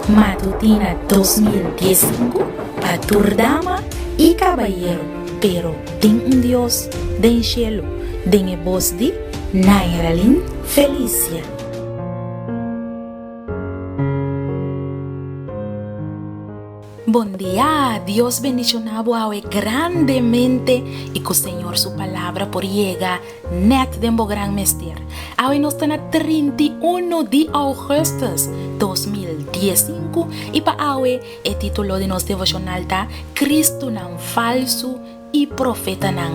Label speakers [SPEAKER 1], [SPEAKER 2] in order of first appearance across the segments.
[SPEAKER 1] Matutina 2015 pa tur dama y cabayero, pero tin un Dios den cielo, den e bos di Nairalyn Felicia. Bon dia, Dios bendiciona bo awe grandemente y cu Señor su palabra por yega net den bo gran mester. Awe nos ta na 31 di augustus 2015 y pa awe e titulo di nos devocional ta Cristonan Falsu y Profetanan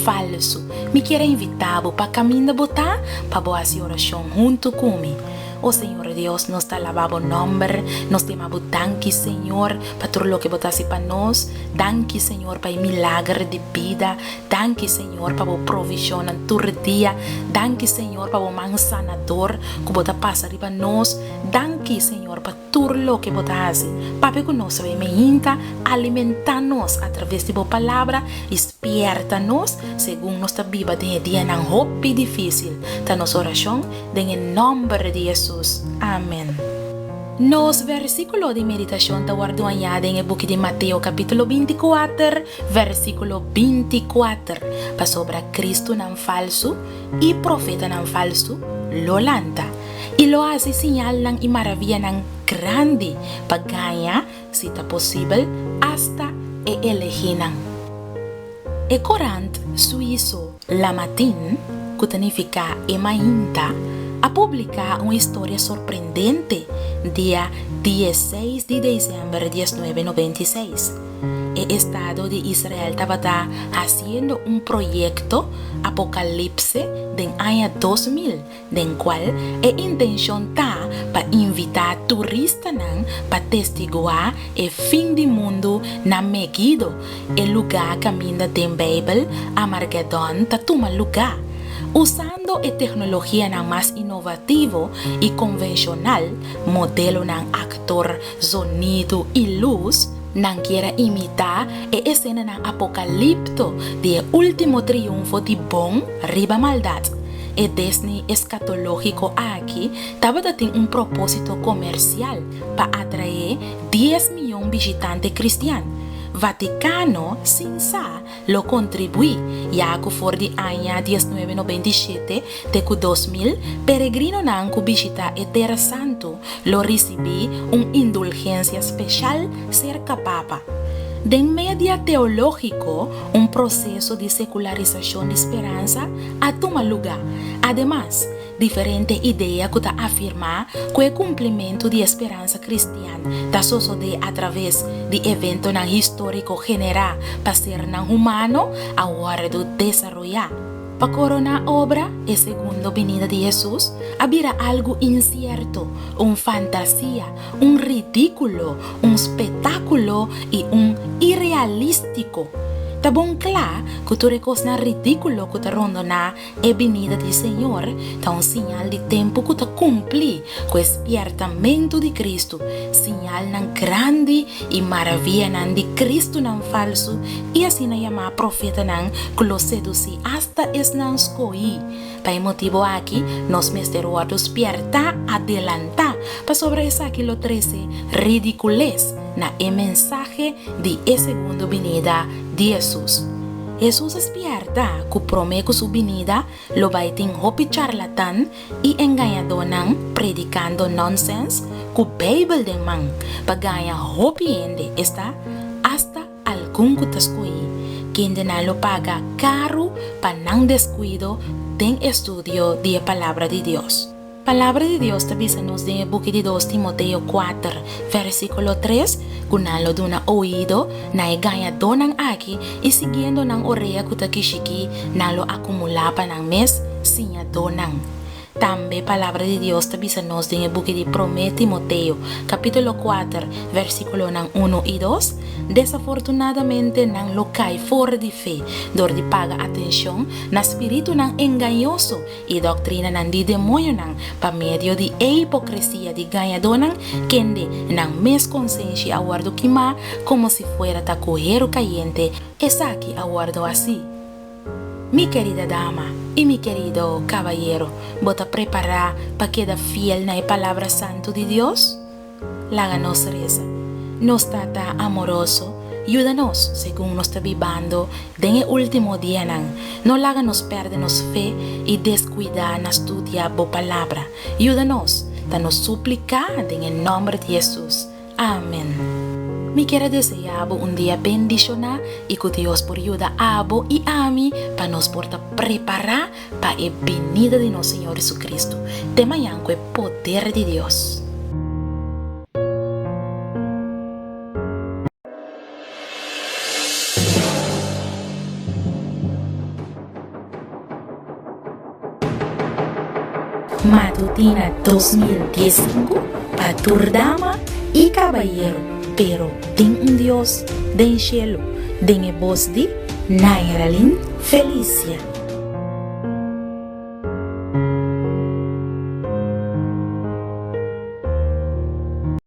[SPEAKER 1] Falsu. Mi kier a invita bo pa caminda bo ta pa bo haci oracion hunto cu mi. O Señor Dios, nos ta alaba bo nomber, nos ta yama bo danki Señor pa tur loke bo ta haci pa nos, danki Señor pa e milager di bida, danki Señor pa bo provisionnan tur dia, danki Señor pa bo man sanador cu bo ta pasa riba nos, danki Señor pa tur loke bo ta hasi. Papia ku nos awe meinta, alimentá nos atraves di bo Palabra i spierta nos segun nos ta biba den e dianan hopi difísil. Ta nos orashon den e nòmber di Hesus. Amen. Nos versíkulo di meditashon ta wòrdu hañá den e buki di Mateo kapítulo 24, versíkulo 24, Pasobra Kristunan falsu i profetanan falsu lo lanta. I lo hasi siñalnan i maravianan grandi pa gaña, si ta posibel, asta e elegínan. E korant suiso La Matin, ku ta nifiká E Mainta, a publiká un historia sorprendente dia dieseis di desèmber 1996. E estado di Israel tabata hasiendo un proyekto apokalipse den aña 2000, den cual e intencion ta pa invita turistanan pa testigua e fin di mundu na Megido, e luga caminda den Bijbel Amargedon ta tuma luga. Usando e tecnologianan mas innovativo y convencional, modelonan, actor, zonido y luz, nan kier a imita e escenanan apocalipto di e ultimo triunfo di bon riba maldad. E Disney eskatológiko aki tabata tin un propósito komersial pa atraé dies mion bishitante kristian. Vatikano, sin sa, lo kontribuí, ya ku for di aña 1997 te ku 2000, peregrinonan ku bishitá e Tera Santu lo risibí un indulgensia speshal serka Papa. Den media teológiko, un proseso di sekularisashon di speransa a tuma lugá. Ademas, diferente idea ku ta afirmá ku e kumplimentu di e speransa kristian ta sosodé atraves di eventonan históriko generá pa sernan humano a wòrdu desaroyá. Pa koroná obra, e segundo binida di Hesus a bira algu insierto, un fantasia, un ridíkulo, un spetákulo i un irealístiko. Ta bon kla ku tur e kosnan ridíkulo ku ta rondoná e binida di Señor ta un siñal di tempu ku ta kumplí ku e spièrtamentu di Kristu, siñalnan grandi i maravianan di kristunan falsu i asina yamá profetanan ku lo sedusí asta esnan skohí. Pa e motibu aki nos mester wòrdu spièrtá adelantá, pasobra esaki lo trese ridikules na e mensahe di e segundo binida di Hesus. Hesus a spièrta ku promé ku su binida lo bai tin hopi charlatan i engañadónan predikando nònsèns ku Beibel den man pa gaña hopi hende, esta, asta Algun ku ta skohí, kendenan lo paga karu pa nan deskuido den estudio di e Palabra di Dios. Palabra di Dios ta bisa nos den e buki di Dos Timoteo kuater, versíkulo tres, ku nan lo duna oido na e gañadónan aki i siguiendo nan orea ku ta kishikí nan lo akumulá pa nan mes siñadónan. Tambe Palabra di Dios ta bisa nos den e buki di Promé Timoteo, kapítulo kuater, versíkulonan unu i dos, Desafortunadamente nan lo kai for di fe dor di paga atenshon na spiritunan engañoso i doktrinanan di demoñonan pa medio di e hipokresia di gañadónan kende nan mes konsenshi a wòrdu kimá komo si fuera ta ku heru kayente esaki a wòrdu hasí. Mi kerida dama i mi kerido kabayero, bo ta prepará pa keda fiel na e Palabra Santu di Dios? Laga nos resa. Nos Tata amoroso, yuda nos segun nos ta bibando den e último dianan. No laga nos pèrdè nos fe i deskuidá na studia Bo Palabra. Yuda nos, ta nos supliká den e nòmber di Hesus. Amen. Mi kier a deseá bo un dia bendishoná i ku Dios por yuda abo i ami pa nos por ta prepará pa e binida di nos Señor Jesucristo. Te mañan ku e poder di Dios. Matutina 2015 pa tur dama i kabayero, pero tin un Dios den shelu, den e bos di Nairalyn Felicia.